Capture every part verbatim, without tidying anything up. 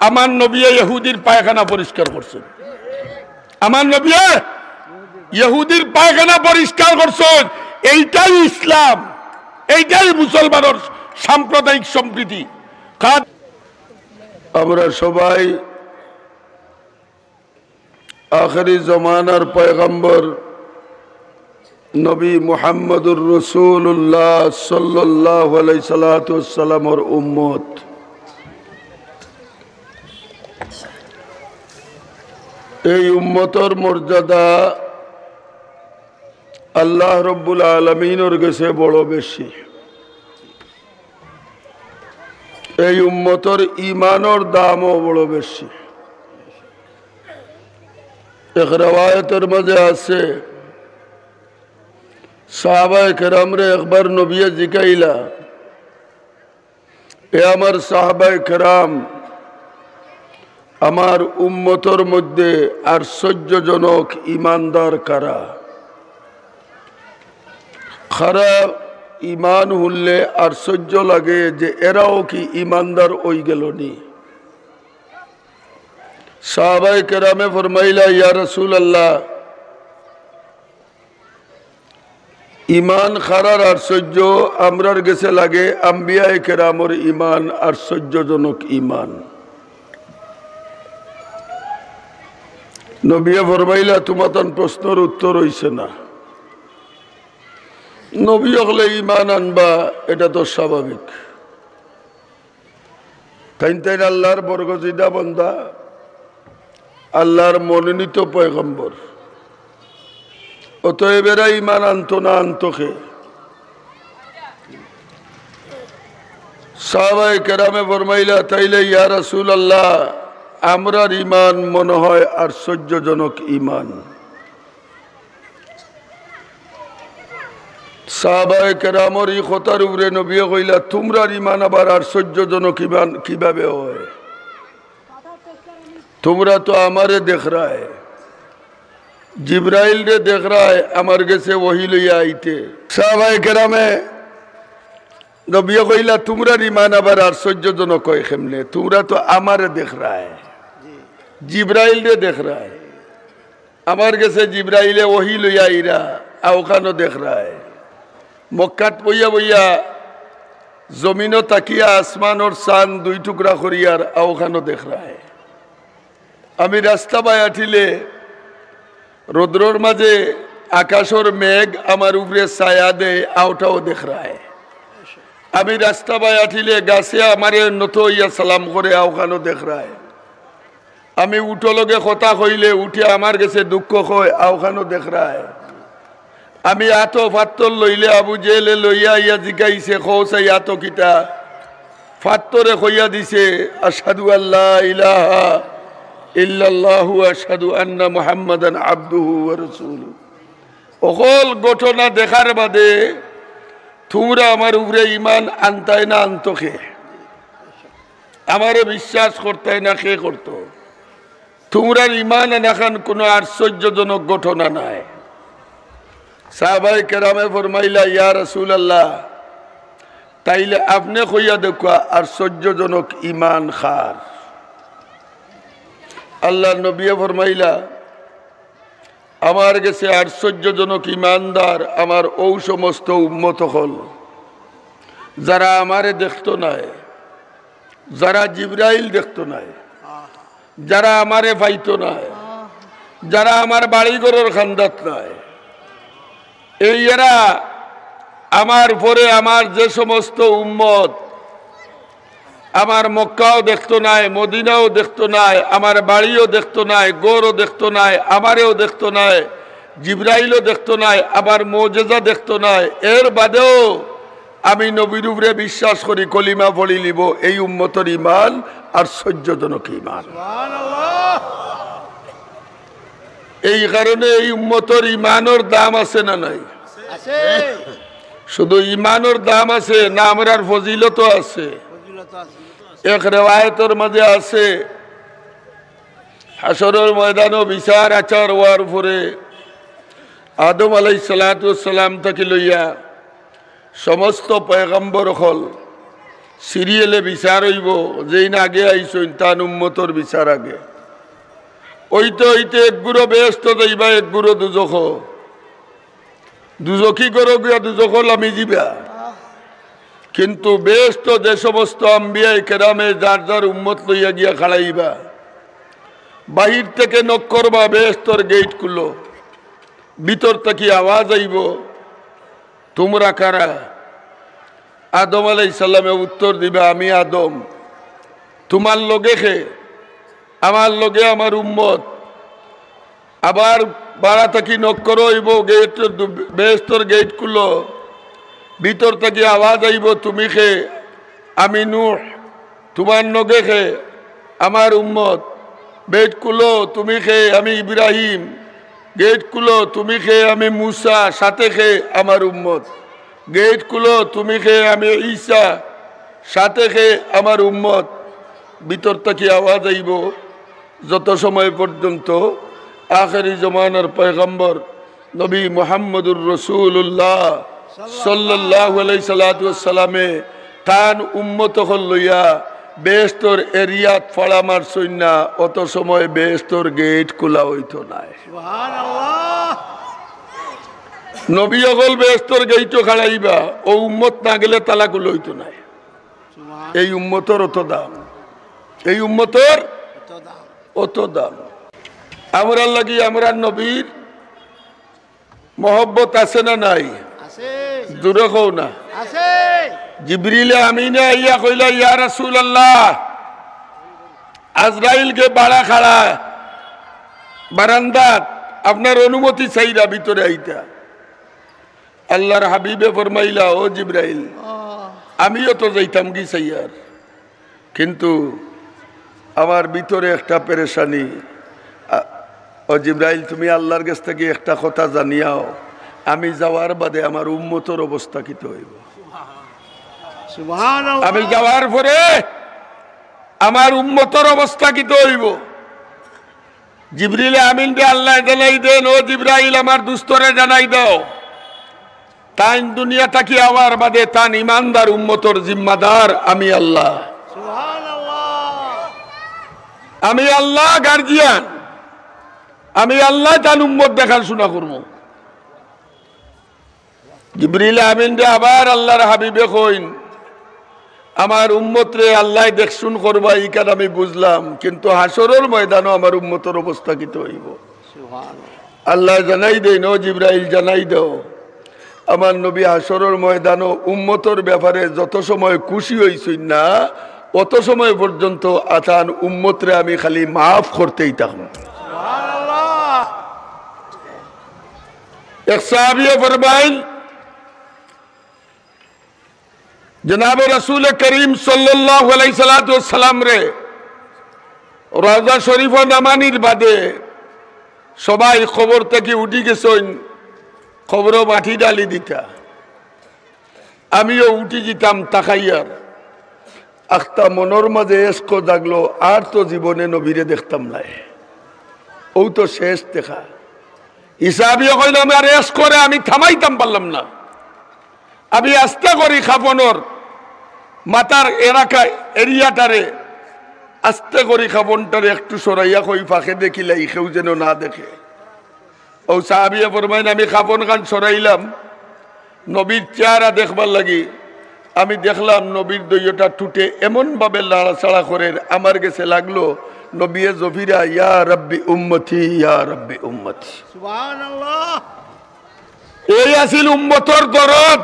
আমার নবিয়ে ইহুদির পায়খানা পরিষ্কার করছইন। আমার নবিয়ে ইহুদির পায়খানা পরিষ্কার করছইন। এইটাই ইসলাম, এইটাই মুসলমানর সাম্প্রদায়িক সম্প্রীতি। কার আমরা সবাই আখেরি জমানার পয়গম্বর নবী মুহাম্মদুর রাসূলুল্লাহ সাল্লাল্লাহু আলাইহি সালাতু ওয়াসসালামর উম্মত। এই উম্মতর মর্যাদা আল্লাহ রব্বুল আলামিনর গেছে বড় বেশি। এই উম্মতর ইমানর দামও বড় বেশি। এক রেওয়ায়তর মাঝে আছে, সাহাবায়ে কেরামরে একবার নবিয়ে জিকাইলা, "এ আমার সাহাবায়ে কেরাম, আমার উম্মতর মধ্যে আশ্চর্যজনক ইমানদার কারা?" কারা ইমান হুনলে আশ্চর্য লাগে যে এরাও কি ইমানদার অইগেলনি? সাহাবায়ে কেরামে ফরমাইলা, "ইয়া রাসূলুল্লাহ, ইমান কারার আশ্চর্য, আমরার গেছে লাগে আম্বিয়ায়ে কেরামর ইমান, আশ্চর্যজনক ইমান।" নবিয়ে ফরমাইলা, "তুমাতান প্রশ্নর উত্তর অইছে না।" নবী অকলে ইমান আনবা, এটা তো স্বাভাবিক। তাইন তাইন আল্লাহর বরগজিদা বন্দা, আল্লাহর মনোনীত পয়গম্বর। অতএব এরা ইমান আনতো না, আনতো কে? সাহাবায়ে কেরামে ফরমাইলা, "তাইলে ইয়া রাসূলুল্লাহ, আমরার ইমান মনে হয় আশ্চর্যজনক ইমান।" সাহাবায়ে কেরামর ই কথার উপরে নবিয়ে কইলা, "তুমরার ইমান আবার আশ্চর্যজনক ইমান কিভাবে হয়? তুমরা তো আমারে দেখরায়, জিব্রাইলরে দেখরায় আমার গেছে ওহী লইয়া আইতে।" সাহাবায়ে কেরামে নবিয়ে কইলা, "তুমরার ইমান আবার আশ্চর্যজনক হয় কেমনে? তুমরা তো আমারে দেখরায়, জিব্রাইলরে দেখরায়, আমার গেছে জিব্রাইলে ওহী লইয়া আইরা, অউখানও দেখরায়। মক্কাত বইয়া বইয়া জমিনো তাকিয়া আসমানর চান দুই টুকরা করিয়ার, অউখানও দেখরায়। আমি রাস্তা বায় আটিলে রৌদ্রর মাঝে আকাশর মেঘ আমার উপরে ছায়া দেয়, অউটাও দেখরায়। আমি রাস্তা বায় আটিলে গাছে আমারে নত অইয়া সালাম করে, অউখানও দেখরায়। আমি উটর লগে কথা কইলে উটে আমার গেছে দুঃখ কয়, অউখানও দেখরায়। আমি আতো ফাত্তর লইলে আবু জেহেলে লইয়া আইয়া জিকাইছে, 'কও চাই আতো কিতা?' ফাত্তরে কইয়া দিছে, 'আশহাদু আল্লা ইলাহা ইল্লাল্লাহু আশহাদু আন্না মুহাম্মাদান আবদুহু ওয়া রাসূলুহু।' অকল ঘটনা দেখার বাদে তুমরা আমার উপরে ইমান আনতায় না আনতো কে? আমারে বিশ্বাস করতায় না কে করতো? তুমরার ইমান আনাখান কোনো আশ্চর্যজনক ঘটনা নায়। সাহাবায়ে কেরামে ফরমাইলা, "ইয়া রাসূলুল্লাহ, তাইলে আপনে কইয়া দেউক্কা আশ্চর্যজনক ইমান কার?" আল্লাহর নবিয়ে ফরমাইলা, "আমার গেছে আশ্চর্যজনক ইমানদার আমার অউ সমস্ত উম্মত অকল, যারা আমারে দেখতো নায়, যারা জিব্রাইল দেখতো নায়, যারা আমারে পাইতো নায়, যারা আমার বাড়ি ঘরর কান্দাত নায়, এই এরা আমার পরে আমার যে সমস্ত উম্মত, আমার মক্কাও দেখতো নায়, মদিনাও দেখতো নায়, আমার বাড়িও দেখতো নায়, ঘরও দেখতো নায়, আমারেও দেখতো নায়, জিব্রাইলও দেখতো নায়, আমার মুজেজা দেখতো নায়, এর বাদেও আমি নবীর উপরে বিশ্বাস করি, কলিমা পড়িলিবো, এই উম্মতর ইমান আশ্চর্যজনক ইমান।" এই কারণে এই উম্মতর ইমানর দাম আছে না নাই? আছে। শুধু ইমানর দাম আছে না, আমরার ফজিলতও আছে। ফজিলত আছে। এক রেওয়ায়তর মাঝে আছে, হাশরর ময়দানো বিচার আচার অওয়ার পরে আদম আলাইহিস সালাতু ওয়াস সালাম থাকি লইয়া সমস্ত পয়গম্বর অকল সিরিয়ালে বিচার অইবো, যেইন আগে আইছইন তান উম্মতর বিচার আগে। অইতে অইতে এক গুরু বেহেস্তো যাইবা, এক গুরু দুজখো। দুজখি ঘরো গিয়া দুজখো লামি যিবা। কিন্তু বেহেস্তো যে সমস্ত আম্বিয়ায়ে কেরামে যার যার উম্মত লইয়া গিয়া খাড়াইবা, বাহির থাকি নক করবা, "বেহেস্তর গেইট খুলো।" ভিতর থাকি আওয়াজ আইবো, "তুমরা কারা?" আদম আলাইহিস সালামে উত্তর দিবা, "আমি আদম।" "তুমার লগে কে?" "আমার লগে আমার উম্মত।" আবার বারা থাকি নক করা অইবো, "গেইট, বেহেস্তর গেইট খুলো।" ভিতর থাকি আওয়াজ আইবো, "তুমি কে?" "আমি নূহ।" "তুমার লগে কে?" "আমার উম্মত।" "গেইট খুলো, তুমি কে?" "আমি ইব্রাহিম।" "গেইট খুলো, তুমি কে?" "আমি মুসা।" "সাথে কে?" "আমার উম্মত।" "গেইট খুলো, তুমি কে?" "আমি ঈসা।" "সাথে কে?" "আমার উম্মত।" ভিতর থাকি আওয়াজ আইবো, যত সময় পর্যন্ত আখেরি জমানার পয়গম্বর নবী মুহাম্মদুর রাসূলুল্লাহ সাল্লাল্লাহু আলাইহি সালাতু ওয়াসসালামে তান উম্মত অকল লইয়া বেহেস্তর এরিয়াত ফাড়া মারছইন না, অত সময় বেহেস্তর গেইট খুলা অইতো নায়। সুবহানাল্লাহ। নবী অকল বেহেস্তর গেইটো খাড়াইবা, অউ উম্মত না গেলে তালা খুলা অইতো নায়। সুবহান। এই উম্মতর অত দাম, এই উম্মতর অত দাম। অত দাম। আমরার লাগি আমরার নবীর মহব্বত আছে না নাই? আছে। জোরে কও না। আছে। জিবরিলে আমিনে আইয়া কইলা, "ইয়া রাসূলুল্লাহ, আজরাইল গে বারা খাড়া বারান্দাত, আপনার অনুমতি চাইরা ভিতরে আইতা।" আল্লাহর হাবিবে ফরমাইলা, "ও জিবরাইল, আমিও তো যাইতাম গি চাইয়ার, কিন্তু আমার ভিতরে একটা পেরেশানি। আ, ও জিবরাইল, তুমি আল্লাহর গেছ থাকি একটা কথা জানিয়াও, আমি যাওয়ার বাদে আমার উম্মতর অবস্থা কিতা অইবো?" সুবহানাল্লাহ। আমি যাওয়ার পরে আমার উম্মতর অবস্থা কিতা অইবো? জিবরিল আমিনরে আল্লায় জানাই দেন, "ও জিবরাইল, আমার দুস্তরে জানাই দাও, তাইন দুনিয়া থাকি আওয়ার বাদে তান ইমানদার উম্মতর জিম্মাদার আমি আল্লাহ।" সুবহানাল্লাহ। আমি আল্লাহ গার্জিয়ান, আমি আল্লাহ তান উম্মত দেখাশোনা করমু। জিবরিল আমিনরে আবার আল্লাহর হাবিবে কইন, "আমার উম্মতরে আল্লায় দেখশুন করবা, ইখান আমি বুঝলাম, কিন্তু হাশরর ময়দানো আমার উম্মতর অবস্থা কিতা অইবো?" সুবহানাল্লাহ। আল্লায় জানাই দেইন, "ও জিবরাইল, জানাই দেও, আমার নবী হাশরর ময়দানো উম্মতর ব্যাপারে যত সময় খুশি অইছইন না, অত সময় পর্যন্ত আতান উম্মতরে আমি খালি মাফ করতেই থাকমু।" সুবহানাল্লাহ। এক সাহাবিয়ে ফরমাইন, জনাবে রাসূলে করিম সাল্লাল্লাহু আলাইহি সালাতু ওয়াসসালামরে রওজা শরীফো নামানির বাদে সবাই কবর থাকি উঠি গেছইন, কবরো মাটি ঢালি দিতা। আমিও উঠি যিতাম তাকাইয়ার। আখতা মনর মাঝে এশকো জাগলো, আর তো জীবনে নবীরে দেখতাম নায়, অউ তো শেষ দেখা। ই সাহাবিয়ে কইলা, "আমার এশকরে আমি থামাইতাম পারলাম না, আমি আস্তে করি কাফনর মাথার এলাকা, এরিয়াটারে আস্তে করি কাফনটারে একটু সরাইয়া কই ফাঁকে দেখিলাই, কেউ যেন না দেখে।" অউ সাহাবিয়ে ফরমাইন, "আমি কাফনখান সরাইলাম নবীর চেহারা দেখবার লাগি, আমি দেখলাম নবীর দুইওটা ঠুটে এমনভাবে লাড়াচাড়া করের, আমার গেছে লাগলো নবিয়ে জফিরা, ইয়া রব্বি উম্মতি, ইয়া রব্বি উম্মতি।" সুবহানাল্লাহ। এই আছিল উম্মতর দরদ।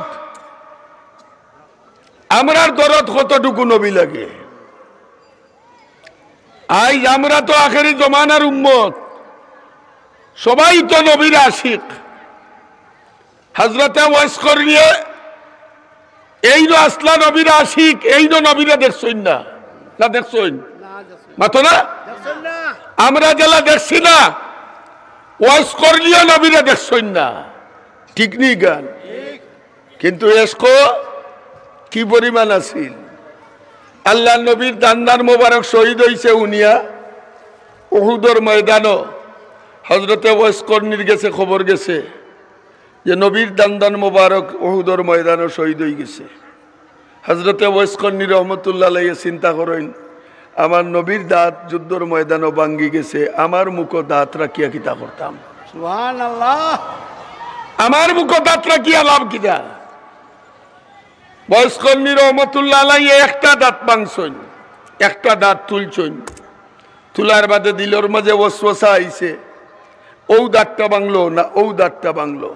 আমরার দরদ কতটুকু নবী লাগে? আইজ আমরা তো আখেরি জমানার উম্মত, সবাই তো নবীর আশিক। হযরতে ওয়াইস করনিয়ে এইন আছলা নবীর আশিক, এইন নবীরে দেখছইন না, না দেখছইন? মাতো না? আমরা যেলা দেখছি না, ওয়াইস করনিয়ে নবীরে দেখছইন না, ঠিক নি গান? কিন্তু এশকো কি পরিমাণ আছিল। আল্লাহর নবীর দান্দান মোবারক শহীদ অইছে হুনিয়া উহুদর ময়দানো হযরতে ওয়াইস করনির গেছে খবর গেছে যে নবীর দান্দান মোবারক উহুদর ময়দানো শহীদ অইগেছে। হজরতে ওয়েস করনী রহমতুল্লাহ আলাইহি চিন্তা করইন, আমার নবীর দাঁত যুদ্ধর ময়দানো ভাঙ্গি গেছে, আমার মুখো দাঁত রাখিয়া কিতা করতাম? সুবহানাল্লাহ। আমার মুখো দাঁত রাখিয়া লাভ কিতা? ওয়েস করনী রহমতুল্লাহ আলাইহি একটা দাঁত ভাঙছইন, একটা দাঁত তুলছইন। তুলার বাদে দিলর মাঝে ওয়াসওয়াসা আইছে, অউ দাঁতটা ভাঙলো না অউ দাঁতটা ভাঙলো।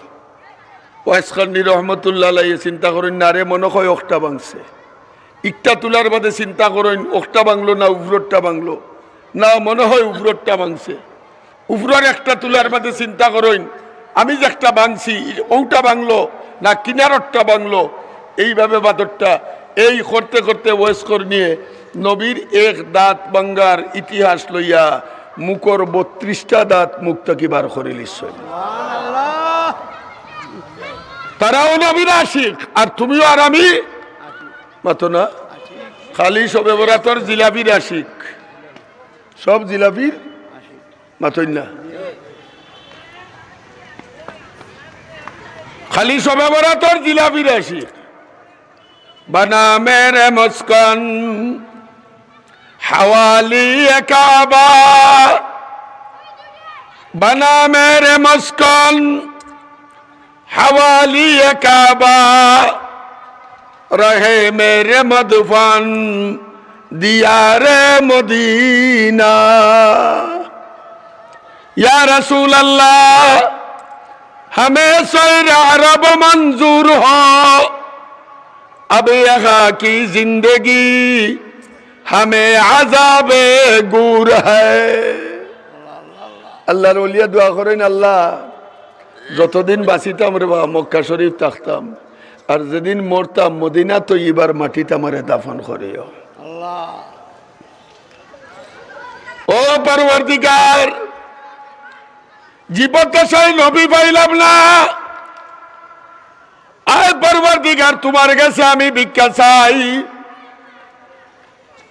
ওয়েস করনী রহমতুল্লাহ আলাইহি চিন্তা করইন, না রে, মনে হয় অখটা ভাঙছে। ইকটা তুলার বাদে চিন্তা করইন, অখটা ভাঙলো না উপররটা ভাঙলো, না, মনে হয় উপররটা ভাঙছে। উপরর একটা তুলার বাদে চিন্তা করইন, আমি যে একটা ভাঙছি, অউটা ভাঙলো না কিনাররটা ভাঙলো, এইভাবে বাদরটা। এই করতে করতে ওয়েস করনীয়ে নবীর এক দাঁত ভাঙ্গার ইতিহাস লইয়া মুখর বত্রিশটা দাঁত মুখ থাকি বার করিলিছইন। তারাও নবীর আশিক, আর তুমিও আর আমি, মাতো না? খালি শবে বরাতর জিলাপির আশিক, সব জিলাপির, মাতইন না? খালি শবে বরাতর জিলাপির আশিক। بنا میرے مسکن حوالی کعبہ، بنا میرے مسکن حوالی کعبہ، رہے میرے مدفن دیار مدینہ۔ یا رسول اللہ، ہمیں سیر عرب منظور ہو، اب یہاں کی زندگی ہمیں عذاب گور ہے۔ আল্লাহর ওলিয়ে দোয়া করইন, আল্লাহ, যতদিন বাঁচিতাম রে বা, মক্কা শরীফ থাকতাম, আর যেদিন মরতাম, মদিনা তৈয়বার মাটিত আমারে দাফন করিও। আল্লাহ। ও পরওয়ারদিগার, জীবদ্দশায় নবী পাইলাম না, আয় পরওয়ারদিগার, তুমার গেছে আমি ভিক্ষা চাই।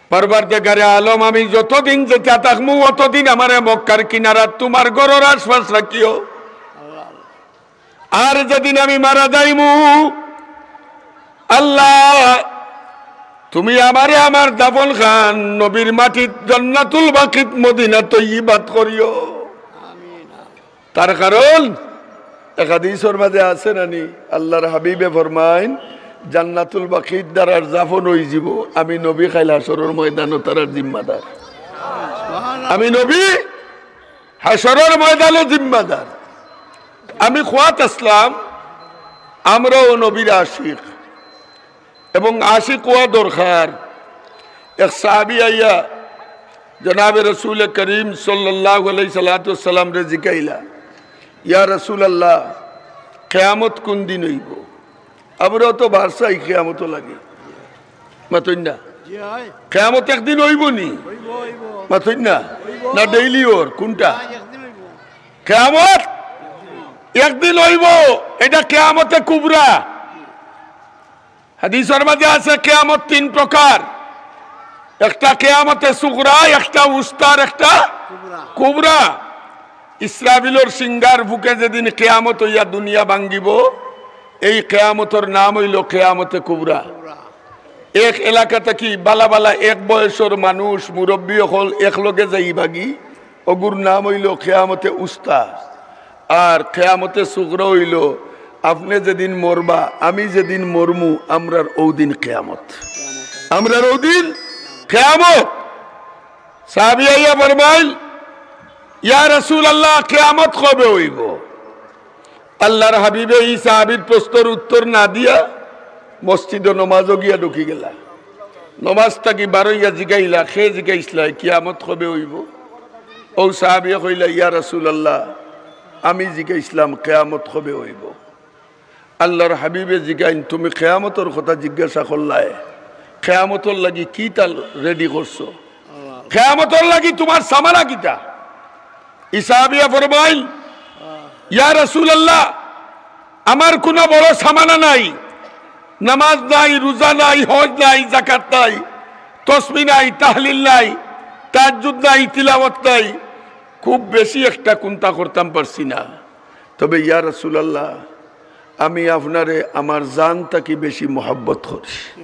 পরওয়ারদিগারে আলম, আমি যতদিন যেটা থাকমু, অতদিন আমারে মক্কার কিনারাত তুমার ঘরর আশপাশ রাখিও। আর যেদিন আমি মারা যাইমু, আল্লাহ, তুমি আমারে আমার দাফন খান নবীর মাটিত জান্নাতুল বাকিত মদিনা তৈয়বাত করিও। তার কারণ এক হাদিসর মাঝে আছে নানি, আল্লাহর হাবিবে ফরমাইন, জান্নাতুল বাকিত যারার দাফন অইযিবো, আমি নবী কাইল হাশরর ময়দানো তারার জিম্মাদার। আমি নবী হাশরর ময়দানো জিম্মাদার। আমি কওয়াত আছলাম, আমরাও নবীর আশিক। এবং আশিক অওয়া দরকার। এক সাহাবী আইয়া জনাবে রসুল করিম সাল্লাল্লাহু আলাইহি সাল্লাতু ওয়াসসালামরে জিকাইলা, "ইয়া রাসূলুল্লাহ, কিয়ামত কুন দিন অইবো?" আমরাও তো ভালা চাই কিয়ামতর লাগি, মাতইন না? জি অয়। কিয়ামত একদিন অইবো নি? অইবো, অইবো। মাতইন না? অইবো। না ডেইলি অর কুনটা? না, একদিন অইবো। কিয়ামত একদিন অইবো, ইটা কিয়ামতে কুবরা। হাদিসর মাঝে আছে কিয়ামত তিন প্রকার, একটা কিয়ামতে সুগরা, একটা উস্তা, আর একটা কুবরা। কুবরা। ইসরাফিলর শিঙ্গার ফুকে যেদিন কিয়ামত অইয়া দুনিয়া ভাঙ্গিবো, এই কিয়ামতর নাম অইলো কিয়ামতে কুবরা। কুবরা। এক এলাকা থাকি বালা বালা এক বয়সর মানুষ, মুরব্বি অকল একলগে যাইবাগি, অগুর নাম অইলো কিয়ামতে উস্তা। আর কিয়ামতে সুগরা অইলো, আপনে যেদিন মরবা, আমি যেদিন মরমু, আমরার অউ দিন কিয়ামত। আমরার অউ দিন কিয়ামত। সাহাবী আইয়া ফরমাইল, "ইয়া রাসূলুল্লাহ, কিয়ামত কবে অইবো?" আল্লাহর হাবিবে ই সাহাবীর প্রশ্নর উত্তর না দিয়া মসজিদো নমাজো গিয়া ঢুকি গেলা। নমাজ থাকি বারইয়া জিগাইলা, কে জিগাইছলা, "কিয়ামত কবে অইবো?" অউ সাহাবিয়ে কইলা, "ইয়া রাসূলুল্লাহ, আমি জিগাইছলাম, কিয়ামত কবে অইবো?" আল্লাহর হাবিবে জিগাইন, "তুমি কিয়ামতর কথা জিজ্ঞাসা করলায়, কিয়ামতর লাগি কিতা রেডি করছো? কিয়ামতর লাগি তুমার সামানা কিতা?" ই সাহাবিয়ে ফরমাইন, "ইয়া রাসূলুল্লাহ, আমার কুনু বড় সামানা নাই, নামাজ নাই, রোজা নাই, হজ নাই, যাকাত নাই, তসবিহ নাই, তাহলিল নাই, তাহাজ্জুদ নাই, তিলাওয়াত নাই, খুব বেশি একটা কুন্তা করতাম পারছি না। তবে ইয়া রাসূলুল্লাহ, আমি আপনারে আমার জান থাকি বেশি মহব্বত করি।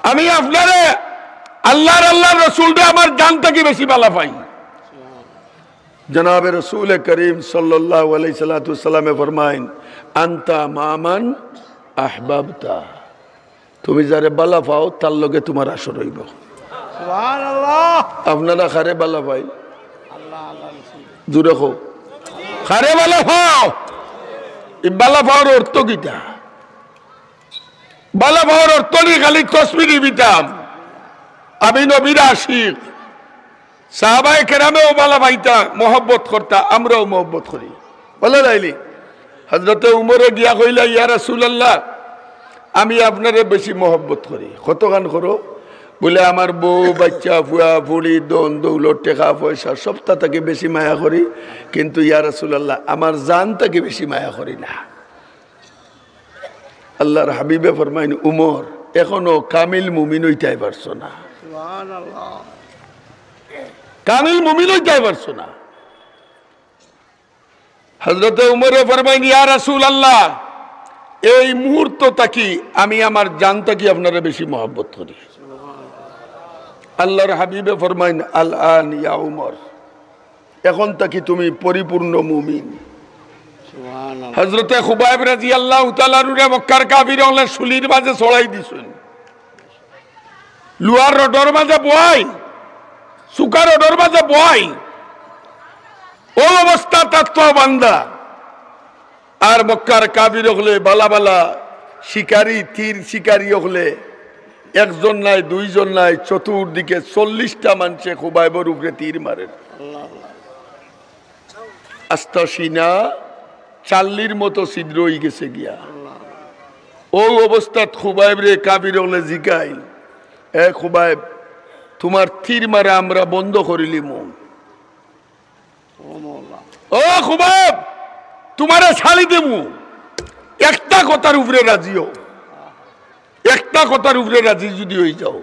আমি আপনারে, আল্লাহর, আল্লাহর রসুলরে আমার জান থাকি বেশি ভালা পাই। জনাবে রসুল করিম সাল্লাল্লাহু আলাইহি সাল্লাতু ওয়াসাল্লামে ফরমাইন, "আনতা মামান আহবাবতা।" তুমি যারে ভালা পাও, তার লগে তুমার আসর অইবো। সুবহানাল্লাহ। আপনারা কারে ভালা পাইন? আল্লাহ, আল্লাহ, রসুল। জোরে কও। কারে ভালা পাও? ই ভালা পাওয়ার অর্থ কিতা? ভালা পাওয়ার অর্থ নি খালি তসবি দিতাম, আমি নবীর আশিক। সাহাবায়ে কেরামেও ভালা পাইতা, মহব্বত করতা, আমরাও মহব্বত করি। বলে লাইলি, হযরতে উমরে গিয়া কইলা, "ইয়া রাসূলুল্লাহ, আমি আপনারে বেশি মহব্বত করি।" "কতখান করো?" বলে, "আমার বউ, বাচ্চা, ফুয়া, ফুড়ি, ধন, দৌলত, টেকা, পয়সা, সবতা থাকি বেশি মায়া করি, কিন্তু ইয়া রাসূলুল্লাহ, আমার জান থাকি বেশি মায়া করি না।" আল্লাহর হাবিবে ফরমাইন, "উমর, এখনো কামিল মুমিন অইতায় পারছো না।" সুবহানাল্লাহ। কামিল মুমিন অইতায় পারছো না। হযরতে উমরে ফরমাইন, "ইয়া রাসূলুল্লাহ, এই মুহূর্ত থাকি আমি আমার জান থাকি আপনারে বেশি মহব্বত করি।" আল্লাহর হাবিবে ফরমাইন, "আল আন ইয়া উমর, এখন থাকি তুমি পরিপূর্ণ মুমিন।" সুবহানাল্লাহ। হযরতে খুবাইব রাদিয়াল্লাহু তাআলা আনহুরে মক্কার কাফির অকলে শুলির মাঝে চড়াই দিছইন, লোহার রডর মাঝে বওয়াইল, চুকা রডর মাঝে বওয়াইল, অউ অবস্থা তার তো বান্দা। আর মক্কার কাফির অকলে, ভালা ভালা শিকারী, তীর শিকারী অকলে, একজন নায়, দুইজন নায়, চতুর্দিকে চল্লিশটা মানষে খুবাইবর উপরে তীর মারের। আস্তা সিনা চাল্লির মতো ছিদ্র অইগেছে গিয়া। অউ অবস্থাত খুবাইবরে কাফির অকলে জিকাইল, "এ খুবাইব, তুমার তীর মারা আমরা বন্ধ করিলিমু।" ও মওলা। "ও খুবাইব, তুমারে ছাড়ি দিমু, একটা কথার উপরে রাজি অও, একটা কথার উপরে রাজি যুদি অইযাও।"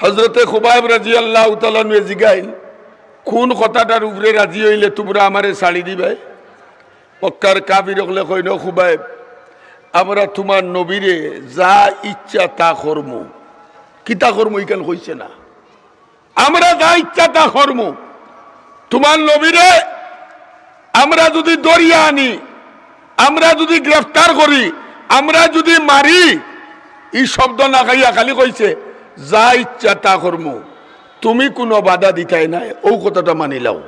হযরতে খুবাইব রাদিয়াল্লাহু তাআলা আনহুয়ে জিগাইল, "কুন কথাটার উপরে রাজি অইলে তুমরা আমারে ছাড়ি দিবায়?" মক্কার কাফির অকলে কইন, "ও খুবাইব, আমরা তুমার নবীরে যা ইচ্ছা তা করমু।" কিতা করমু ইখান কইছে না। আমরা যা ইচ্ছা তা করমু। তুমার নবীরে আমরা যুদি ধরিয়া আনি, আমরা যুদি গ্রেফতার করি, আমরা যুদি মারি, ই শব্দ না কইয়া খালি কইছে, "যা ইচ্ছা তা করমু, তুমি কুনু বাধা দিতায় নায়, অউ কথাটা মানিলাও।"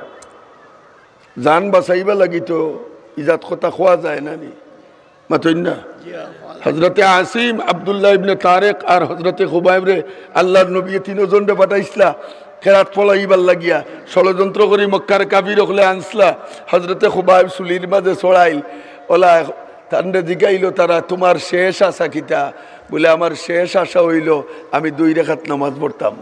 জান বাচাইবার লাগি তো ইজাত কথা কওয়া যায় না নি? মাতইন না? হযরতে আসিম, আব্দুল্লাহ ইবনে তারেক আর হযরতে খুবাইবরে আল্লাহর নবীয়ে তিনোজনরে পাঠাইছলা কেরাত পড়াইবার লাগিয়া। ষড়যন্ত্র করি মক্কার কাফির অকলে আনছলা। হযরতে খুবাইব শুলির মাঝে চড়াইল। অলা তানরে জিগাইল তারা, "তুমার শেষ আশা কিতা?" বলে, "আমার শেষ আশা অইলো আমি দুই রেকাত নামাজ পড়তাম।"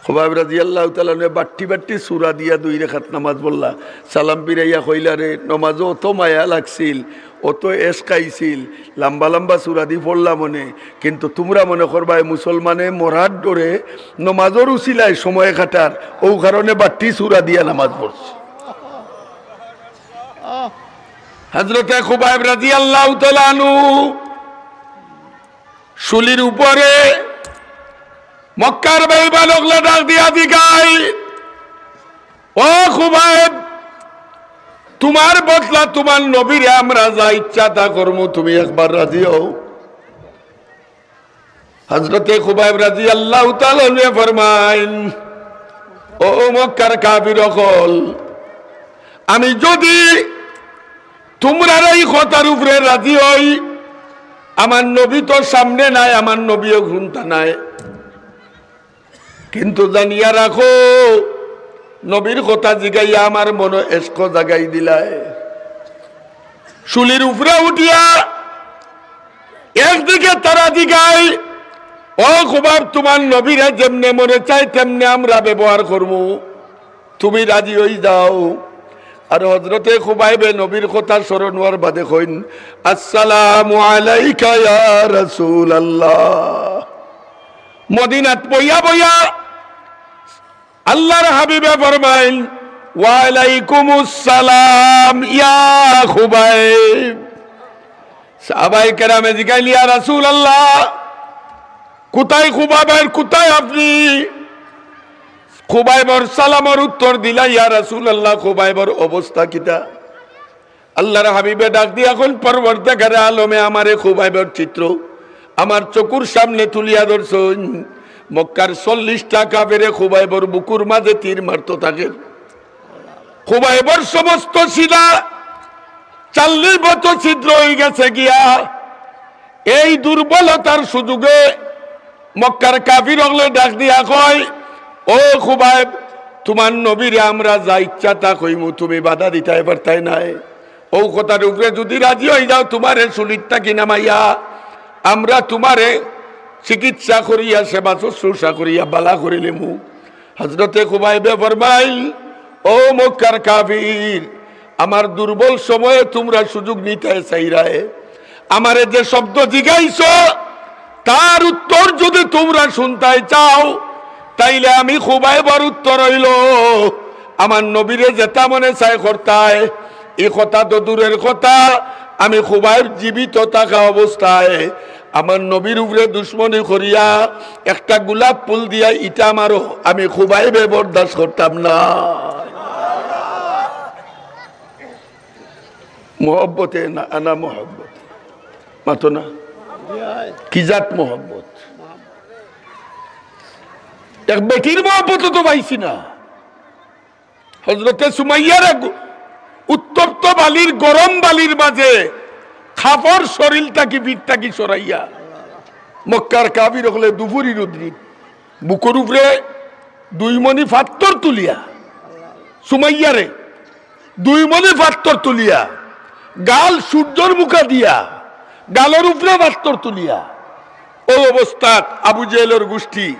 খুবাইব রাদিয়াল্লাহু তাআলা আনহুয়ে বাট্টি বাট্টি সূরা দিয়া দুই রেকাত নামাজ পড়লা। সালাম ফিরাইয়া কইলা, "রে, নমাজো অত মায়া লাগছিল, অত এশক আইছিল, লাম্বা লাম্বা সূরা দি পড়লা মনে, কিন্তু তুমরা মনে করবায় মুসলমানে মরার ডরে নমাজর উছিলায় সময় কাটার, অউ কারণে বাট্টি সূরা দিয়া নামাজ পড়ছি।" হযরতে খুবাইব রাদিয়াল্লাহু তাআলা আনহু শুলির উপরে মক্কার বেঈমান অকলে ডাক দিয়া জিগাইল, "ও খুবাইব, তুমার বদলা তুমার নবীরে আমরা যা ইচ্ছা তা করমু, তুমি একবার রাজি অও।" হযরতে খুবাইব রাদিয়াল্লাহু তাআলা আনহুয়ে ফরমাইন, "ও মক্কার কাফির অকল, আমি যুদি তুমরার ই কথার উপরে রাজি অই, আমার নবী তো সামনে নাই, আমার নবীও কুন্তা নাই, কিন্তু জানিয়া রাখো, নবীর কথা জিগাইয়া আমার মনো এশক জাগাই দিলায়।" শুলির উপরে উঠিয়া একদিকে তারা জিগাইল, "ও খুবাইব, তুমার নবীরে যেমনে মনে চায় তেমনে আমরা ব্যবহার করমু, তুমি রাজি অইযাও।" আর হযরতে খুবাইবে নবীর কথা স্মরণ অওয়ার বাদে কইন, "আসসালামু আলাইকা ইয়া রাসূলুল্লাহ।" মদিনাত বইয়া বইয়া আল্লাহর হাবিবে ফরমাইন, "ওয়ালাইকুমুস সালাম ইয়া খুবাইব।" সাহাবায়ে কেরামে জিগাইল, "ইয়া রাসূলুল্লাহ, কোথায় খুবাইব, কোথায় আপনি?" খুবাইবর সালামর উত্তর দিলা, "ইয়া রাসূলুল্লাহ, খুবাইবর অবস্থা কিতা?" আল্লাহর হাবিবে ডাক দিয়া কইন, "পরওয়ারদিগারে আলমে আমারে খুবাইবর চিত্র আমার চকুর সামনে তুলিয়া ধরছইন।" মক্কার চল্লিশটা কাফেরে খুবাইবর বুকুর মাঝে তীর মারতো থাকে। খুবাইবর সমস্ত সিনা চল্লিশ মতো ছিদ্র অইগেছে গিয়া। এই দুর্বলতার সুযোগে মক্কার কাফির অকলে ডাক দিয়া কয়, "ও খুবাইব, তুমার নবীরে আমরা যা ইচ্ছা তা কইমু, তুমি বাধা দিতায় পারতায় নায়। অউ কথার উপরে যুদি রাজি অই যাও, তুমারে চুলির থাকি নামাইয়া আমরা তুমারে চিকিৎসা করিয়া, সেবা শুশ্রূষা করিয়া বালা করিলিমু।" হজরতে খুবাইবে ফরমাইল, "ও মক্কার কাফির, আমার দুর্বল সময়ে তুমরা সুযোগ নিতায় চাইরায়। আমারে যে শব্দ জিগাইছো, তার উত্তর যুদি তুমরা হুনতায় চাও, তাইলে আমি খুবাইবর উত্তর অইলো, আমার নবীরে যেতা মনে চায় করতায়।" ই কথা তো দূরের কথা, আমি খুবাইব জীবিত থাকা অবস্থায় আমার নবীর উপরে দুশমনি করিয়া একটা গোলাপ ফুল দিয়া ইটা মারো, আমি খুবাইবে বরদাস্ত করতাম না। মহব্বতে না, আনা মহব্বত। মাতো না? কি জাত মহব্বত? এক বেটির মহব্বত তো পাইছি না। হজরতে সুমাইয়ারে উত্তপ্ত বালির, গরম বালির মাঝে কাপড় শরীল থাকি, পিঠ থাকি সরাইয়া, মক্কার কাফির অকলে দুপুরি রুদ্রি বুকুর উপরে দুই মণি পাত্তর তুলিয়া, সুমাইয়ারে দুই মণি পাত্তর তুলিয়া, গাল সূর্যর মুখা দিয়া, গালর উপরে পাত্তর তুলিয়া, অউ অবস্থাত আবু জেহেলর গুষ্টি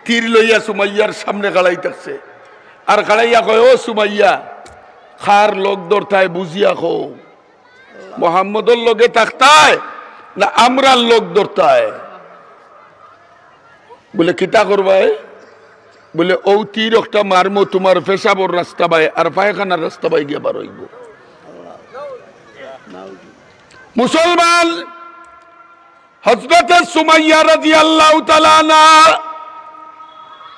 তীর লইয়া সুমাইয়ার সামনে খাড়াই থাকছে। আর খাড়াইয়া কয়, "ও সুমাইয়া, কার লগ ধরতায় বুঝিয়া কও, মোহাম্মদর লগে থাকতায় না আমরার লগ ধরতায়?" বুলে, "কিতা করবায়?" বুলে, "অউ তীর একটা মারমু তুমার পেশাবর রাস্তা বায় আর পায়খানার রাস্তা বায় গিয়া বার অইবো।" মুসলমান, হজরতে সুমাইয়া রাদিয়াল্লাহু তাআলা আনহা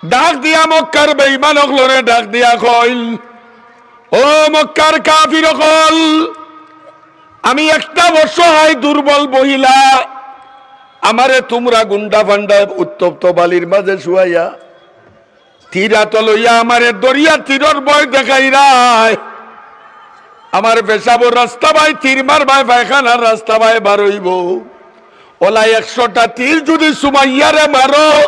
ডাক দিয়া মক্কার বেঈমান অকলরে ডাক দিয়া কইল, "ও মক্কার কাফির অকল, আমি একটা অসহায় দুর্বল মহিলা, আমারে তুমরা গুন্ডা ফান্ডায় উত্তপ্ত বালির মাঝে শুয়াইয়া তীর আতো লইয়া আমারে ধরিয়া তীরর ভয় দেখাইরায়। আমার পেশাবর রাস্তা বায় তীর মারবায়, পায়খানার রাস্তা বায় বার অইবো। অলা একশোটা তীর যুদি সুমাইয়ারে মারো,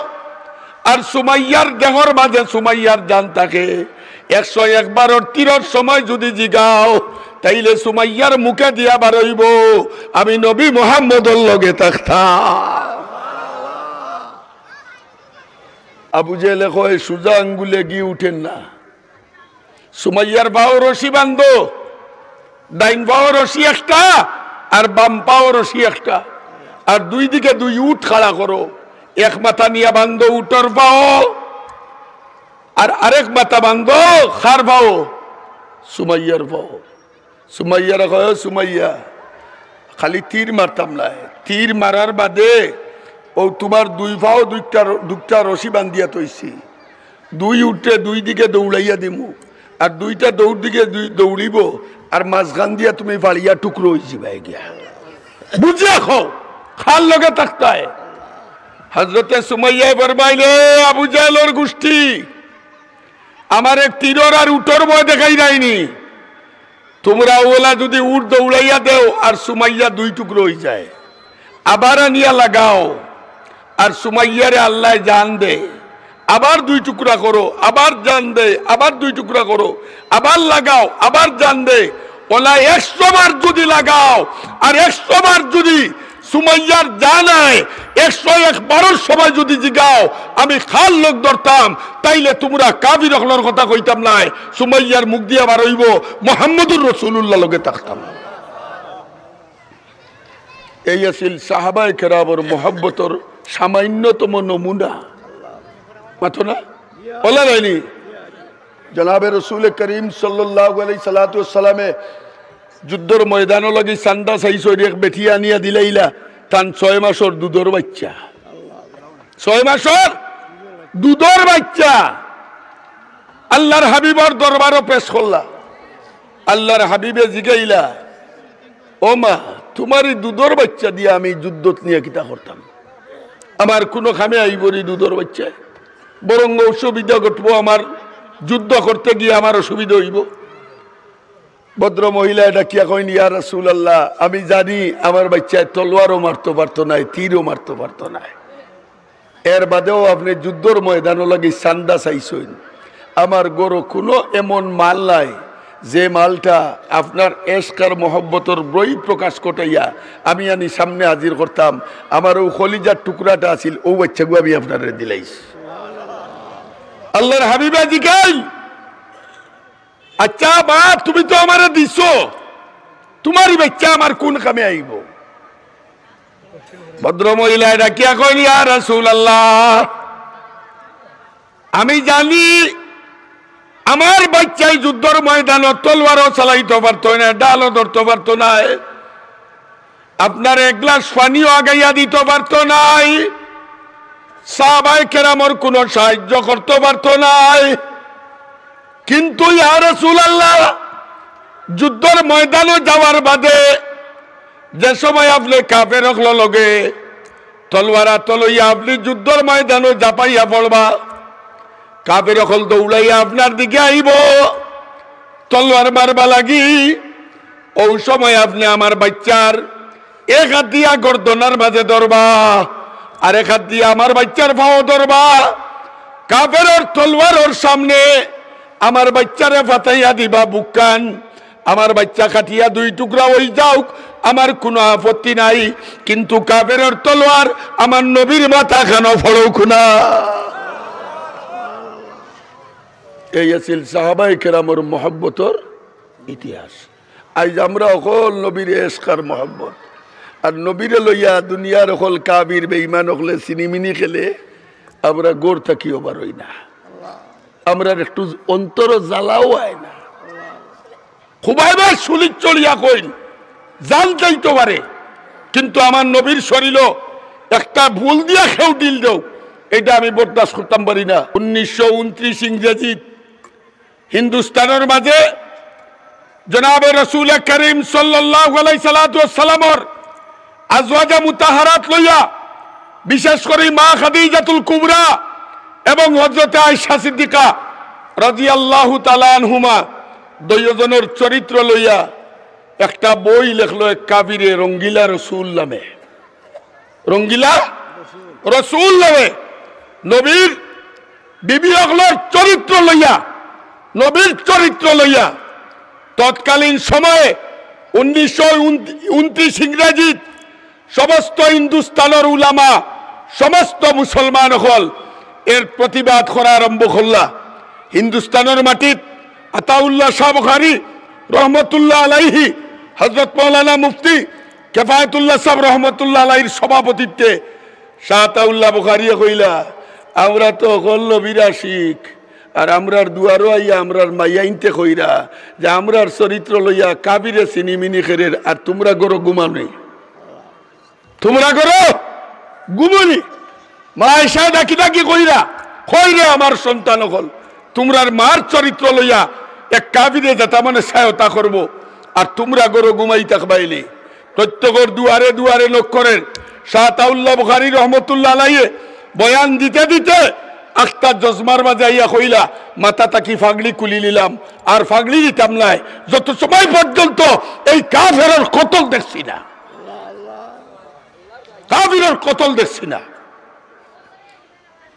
আর সুমাইয়ার দেহর মাঝে সুমাইয়ার জান থাকে, একশো একবারর তীরর সময় যুদি জিগাও, তাইলে সুমাইয়ার মুখে দিয়া বার অইবো, 'আমি নবী মুহাম্মদর লগে থাকতাম।'" আবু জেহেলে কয়, "সুজা আঙ্গুলে ঘি উঠের না।" সুমাইয়ার পাও রশি বান্ধো, ডাইন পাও রশি একটা, আর বাম পাও রশি একটা, আর দুই দিকে দুই উট খাড়া করো। এক মাথা নিয়া বান্ধো উটর পাও, আর আরেক মাথা বান্ধো কার পাও? সুমাইয়ার পাও। সুমাইয়ারে কয়, "ও সুমাইয়া, খালি তীর মারতাম নায়, তীর মারার বাদে অউ তুমার দুই পাও দুইটা র-, দুইটা রশি বান্ধিয়া থইছি, দুই উটরে দুই দিকে দৌড়াইয়া দিমু, আর দুইটা দৌড় দিকে দুই দৌড়িবো, আর মাঝখান দিয়া তুমি ফাড়িয়া টুকরো অইযিবায় গিয়া।" বুঝিয়া কও, কার লগে থাকতায়? হজরতে সুমাইয়ায় ফরমাইলে, "আবু জাহেলর গুষ্টি, আমারে তীরর আর উটর ভয় দেখাইরায়নি। তুমরা অলা যুদি উট দৌড়াইয়া দেও আর সুমাইয়া দুই টুকরো অইযায়, আবার আনিয়া লাগাও, আর সুমাইয়ারে আল্লায় জান দে, আবার দুই টুকরা করো, আবার জান দে, আবার দুই টুকরা করো, আবার লাগাও, আবার জান দে।" অলা একশো বার যুদি লাগাও আর একশো বার যুদি সুমাইয়ার জান আয়, একশো একবারর সময় যুদি জিগাও, "আমি কার লগ ধরতাম?" তাইলে তুমরা কাফির অকলর কথা কইতাম নায়, সুমাইয়ার মুখ দিয়া বার অইবো, "মুহাম্মদুর রাসূলুল্লাহর লগে থাকতাম।" এই আছিল সাহাবায়ে কেরামর মহব্বতর সামান্যতম নমুনা। মাতো না? অলা নায়নি? জনাবে রসুলে করিম সাল্লাল্লাহু আলাইহি সালাতু ওয়াসসালামে যুদ্ধর ময়দানো লাগি চান্দা চাইছইন, এক বেটি আনিয়া দিলাইলা তান ছয় মাসর দুধর বাইচ্চা। ছয় মাসর দুধর বাইচ্চা আল্লাহর হাবিবর দরবারো পেশ করলা। আল্লাহর হাবিবে জিগাইলা, "ও মা, তুমার ই দুধর বাইচ্চা দিয়া আমি যুদ্ধত নিয়া কিতা করতাম? আমার কুনু কামে আইবো নি দুধর বাইচ্চায়? বরং অসুবিধা ঘটবো আমার, যুদ্ধ করতে গিয়া আমার অসুবিধা অইবো।" ভদ্র মহিলায় ডাকিয়া কইন, "ইয়া রাসূলুল্লাহ, আমি জানি আমার বাইচ্চায় তলোয়ারও মারতো পারতো নায়, তীরও মারতো পারতো নায়। এর বাদেও আপনে যুদ্ধর ময়দানো লাগি চান্দা চাইছইন। আমার ঘরো কুনু এমন মাল নাই যে মালটা আপনার এশক আর মহব্বতর বহিঃপ্রকাশ ঘটাইয়া আমি আনি সামনে হাজির করতাম। আমার অউ কলিজার টুকরাটা আছিল, অউ বাইচ্চাগু আমি আপনারে দিলাইছি।" আল্লাহর হাবিবে জিগাইন, "আচ্ছা মা, তুমি তো আমারে দিছো, তুমার ই বাইচ্চা আমার কুন কামে আইবো?" ভদ্র মহিলায় ডাকিয়া কইন, "ইয়া রাসূলুল্লাহ, আমি জানি আমার বাইচ্চায় যুদ্ধর ময়দানো তলোয়ারও চালাইতো পারতো নায়, ঢালও ধরতো পারতো নায়, আপনার এক গ্লাস পানিও আগাইয়া দিতো পারতো নায়, সাহাবায়ে কেরামর কুনু সাহায্য করতো পারতো নায়। কিন্তু ইয়া রাসূলুল্লাহ, যুদ্ধর ময়দানো যাওয়ার বাদে যে সময় আপনে কাফের অকলর লগে তলোয়ার আতো লইয়া আপনে যুদ্ধর ময়দানো ঝাঁপাইয়া পড়বা, কাফের অকল দৌড়াইয়া আপনার দিকে আইবো তলোয়ার মারবা লাগি, অউ সময় আপনে আমার বাইচ্চার এক হাত দিয়া গর্দনার মাঝে ধরবা, আর এক হাত দিয়া আমার বাইচ্চার পাও ধরবা। কাফেরর তলোয়ারর সামনে আমার বাইচ্চারে ফাতাইয়া দিবা বুকখান, আমার বাইচ্চা কাটিয়া দুই টুকরা অই যাউক, আমার কুনু আপত্তি নাই, কিন্তু কাফেরর তলোয়ার আমার নবীর মাথাখানো পড়উক না।" এই আছিল সাহাবায়ে কেরামর মহব্বতর ইতিহাস। আইজ আমরা অকল নবীর এশক আর মহব্বত, আর নবীরে লইয়া দুনিয়ার অকল কাফির বেঈমান অকলে ছিনিমিনি খেলে, আমরা ঘর থাকিও বারই না। আমরার একটু অন্তরো জ্বালাও আয় না। খুবাইবে সুলিত চড়িয়া কইন, "জান যাইতো পারে, কিন্তু আমার নবীর শরীলো একটা ভুল দিয়া কেউ ঢিল দেও, এইটা আমি বরদাস্ত করতাম পারি না।" উনিশশো ঊনত্রিশ ইংরেজিত হিন্দুস্তানর মাঝে জনাবে রসুলে করিম সাল্লাল্লাহু আলাইহি সালাতু ওয়াসসালামর আজওয়াজে মুতাহারাত লইয়া, বিশেষ করি মা খাদিজাতুল কুবরা এবং হযরতে আয়েশা সিদ্দিকা রাদিয়াল্লাহু তাআলা আনহুমা দুইওজনর চরিত্র লইয়া একটা বই লেখলো এক কাফিরে রঙ্গিলা রসুল নামে। রঙ্গিলা রসুল নামে নবীর বিবি অকলর চরিত্র লইয়া, নবীর চরিত্র লইয়া তৎকালীন সময়ে উনিশশো ঊনত্রিশ ইংরেজিত সমস্ত হিন্দুস্তানর উলামা, সমস্ত মুসলমান অকল এর প্রতিবাদ করা আরম্ভ করলা। হিন্দুস্তানর মাটিত আতাউল্লাহ শাহ বুখারী রহমতুল্লাহ আলাইহি, হযরত মাওলানা মুফতি কেফায়েতুল্লাহ সাহেব রহমতুল্লাহ আলাইহির সভাপতিত্বে শাহ আতাউল্লাহ বুখারীয়ে কইলা, "আমরা তো অকল নবীর আশিক, আর আমরার দুয়ারো আইয়া আমরার মাইয়াইন্তে কইরা যে আমরার চরিত্র লইয়া কাফিরে ছিনিমিনি খেরের, আর তুমরা ঘরো ঘুমাও নি, তুমরা ঘরো ঘুমাও নি।" মা আয়েশায় ডাকি ডাকি কইরা, "কই রে আমার সন্তান অকল, তুমরার মার চরিত্র লইয়া এক কাফিরে যেতা মনে চায় অতা করবো, আর তুমরা ঘরো ঘুমাই থাকবায় নি।" প্রত্যেকর দুয়ারে দুয়ারে knock করের। শাহ আতাউল্লাহ বুখারী রহমতুল্লাহ আলাইহি বয়ান দিতে দিতে আখতা জজমার মাঝে আইয়া কইলা, "মাথা থাকি ফাগড়ি খুলি নিলাম, আর ফাগড়ি দিতাম নায়, যত সময় পর্যন্ত এই কাফেরর কতল দেখছি না, কাফিরর কতল দেখছি না।"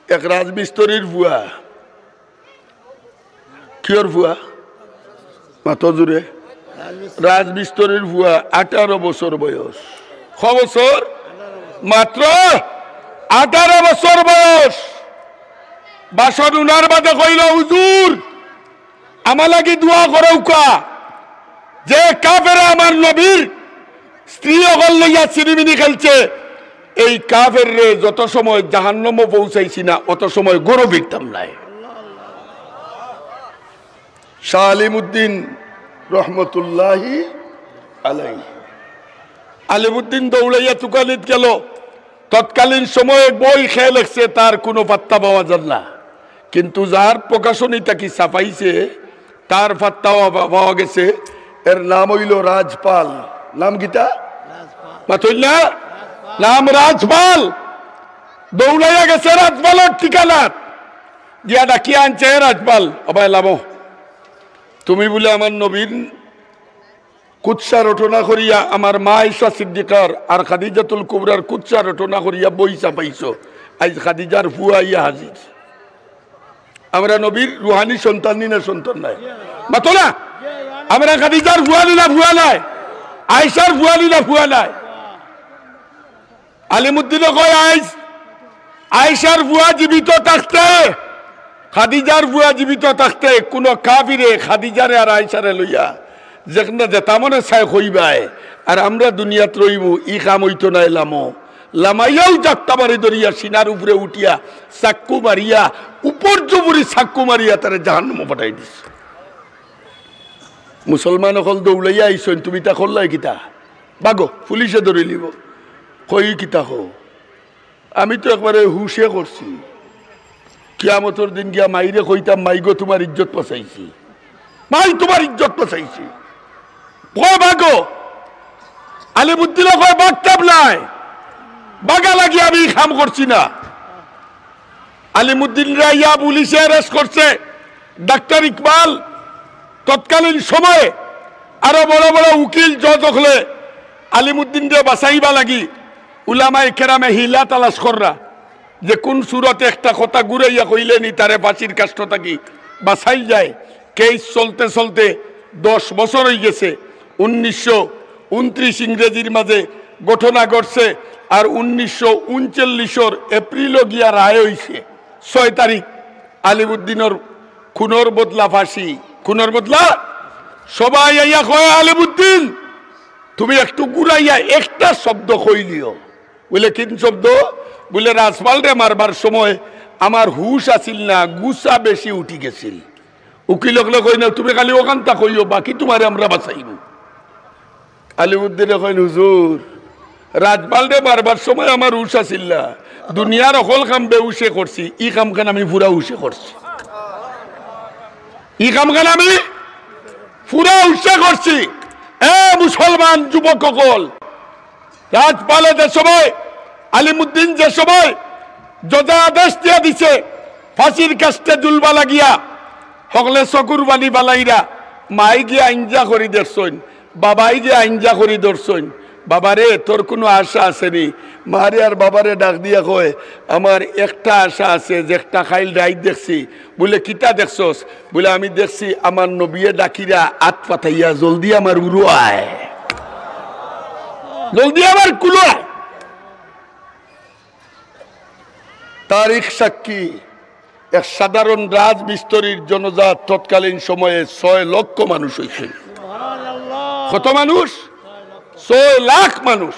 এক রাজমিস্ত্রির ফুয়া, কিয়র ফুয়া? মাতো জুরে। রাজমিস্ত্রির ফুয়া, আঠারো বছর বয়স। ক বছর? মাত্র আঠারো বছর বয়স। ভাষণ হুনার বাদে কইলো, "হুজুর, আমার লাগি দোয়া করউক্কা, যে কাফেরে আমার নবীর স্ত্রী অকল লইয়া ছিনিমিনি খেলছে, এই কাফেররে যত সময় জাহান্নামো পৌঁছাইছি না, অত সময় ঘরো ফিরতাম নায়।" শাহ আলিমুদ্দিন রহমতুল্লাহি আলাইহি। আলিমুদ্দিন দৌড়াইয়া তুকানিত গেল। তৎকালীন সময়ে বই খেয়ে লেখছে, তার কোনো পাত্তা পাওয়া যার না, কিন্তু যার প্রকাশনী তাকে ছাপাইছে, তার পাত্তা পা-, পাওয়া গেছে। এর নাম অইল রাজপাল। নাম কিতা? মাতইন না? নাম রাজপাল। দৌড়াইয়া গেছে রাজপালর ঠিকানাত, গিয়া ডাকিয়া আনছে, "এ রাজপাল, ওবায় লামো, তুমি বুলে আমার নবীর কুৎসা রটনা করিয়া, আমার মা আয়েশা সিদ্দিকার আর খাদিজাতুল কুবরার কুৎসা রটনা করিয়া বই ছাপাইছো। আইজ খাদিজার ফুয়া আইয়া হাজির।" আমরা নবীর রুহানি সন্তান নি না সন্তান নায়? মাতো না? আমরা খাদিজার ফুয়া নি না ফুয়া নায়? আয়েশার ফুয়া নি না ফুয়া নায়? আলিমুদ্দিনে কয়, আইজ আয়েশার ফুয়া জীবিত থাকতে, খাদিজার ফুয়া জীবিত থাকতে কোনো কাফিরে খাদিজারে আর আয়েশারে লইয়া যেখানে যেতা মনে চায় কইবায়, আর আমরা দুনিয়াত রইমু, ই কাম অইতো নায়। লামো, লামাইয়াউ জাত্তা মারি ধরিয়া সিনার উপরে উঠিয়া চাক্কু মারিয়া, উপর জুবুরি চাক্কু মারিয়া তারে জাহান্নামো পাঠাই দিছে। মুসলমান অকল দৌড়াইয়া আইছইন, তুমি তা করলায় কিতা? বাগো, পুলিশে ধরিলিবো। কই কিতা কও? আমি তো একবারে হুশে করছি। কিয়ামতর দিন গিয়া মাইরে কইতাম, "মাই গো, তুমার ইজ্জত বাঁচাইছি। মাই, তুমার ইজ্জত বাঁচাইছি।" কয়, "বাগো।" আলিমুদ্দিনে কয়, "বাগতাম নায়, বাগা লাগি আমি ই কাম করছি না।" আলিমুদ্দিনরে আইয়া পুলিশে arrest করছে। ডাক্তার ইকবাল তৎকালীন সময়ে আরো বড় বড় উকিল, জজ অকলে আলিমুদ্দিনরে বাঁচাইবা লাগি উলামায়ে কেরামে হিলা তালাশ কররা, যে কোন সুরতে একটা কথা ঘুরাইয়া কইলে নি তারে ফাঁসির কাষ্ঠ থাকি বাঁচাইল যায়। কেস চলতে চলতে দশ বছর অইগেছে। উনিশশো ঊনত্রিশ ইংরেজির মাঝে ঘটনা ঘটছে, আর উনিশশো ঊনচল্লিশর এপ্রিলো গিয়া রায় অইছে। ছয় তারিখ আলিমুদ্দিনর খুনর বদলা ফাঁসি, খুনর বদলা। সবাই আইয়া কয়, "আলিমুদ্দিন, তুমি একটু ঘুরাইয়া একটা শব্দ কইলিও।" বুলে, "কিন শব্দ?" বুলে, "রাজপালরে মারবার সময় আমার হুশ আছিল না, গুসা বেশি উঠি গেছিল।" উকিল অকলে কইন, "তুমি খালি অখানতা কইও, বাকি তুমারে আমরা বাঁচাইমু।" আলিমুদ্দিনে কইন, "হুজুর, রাজপালরে মারবার সময় আমার হুশ আছিল না, দুনিয়ার অকল কাম বেহুশে করছি, ই কামখান আমি পুরা হুশে করছি, ই কামখান আমি পুরা হুশে করছি।" এ মুসলমান যুবক অকল, রাজপালে যে সময়, আলিমুদ্দিন যে সময় জজে আদেশ দিয়া দিছে ফাঁসির কাষ্ঠে ঝুলবা লাগিয়া, হকলে চকুর পানি ফালাইরা, মাই গিয়া আইঞ্জা করি দেখছইন, বাবাই গিয়া আইঞ্জা করি ধরছইন, "বাবারে, তোর কোনো আশা আছে নি?" মারে আর বাবারে ডাক দিয়া কয়, "আমার একটা আশা আছে, যে একটা খাইল রাইত দেখছি।" বুলে, "কিতা দেখছস?" বুলে, "আমি দেখছি আমার নবিয়ে ডাকিরা আত পাতাইয়া, 'জলদি আমার উরু আয়, জলদি আমার কুলো আয়।'" তারিখ সাক্ষী, এক সাধারণ রাজমিস্ত্রির জনজাত তৎকালীন সময়ে ছয় লক্ষ মানুষ অইছে। কত মানুষ? ছয় লাখ মানুষ।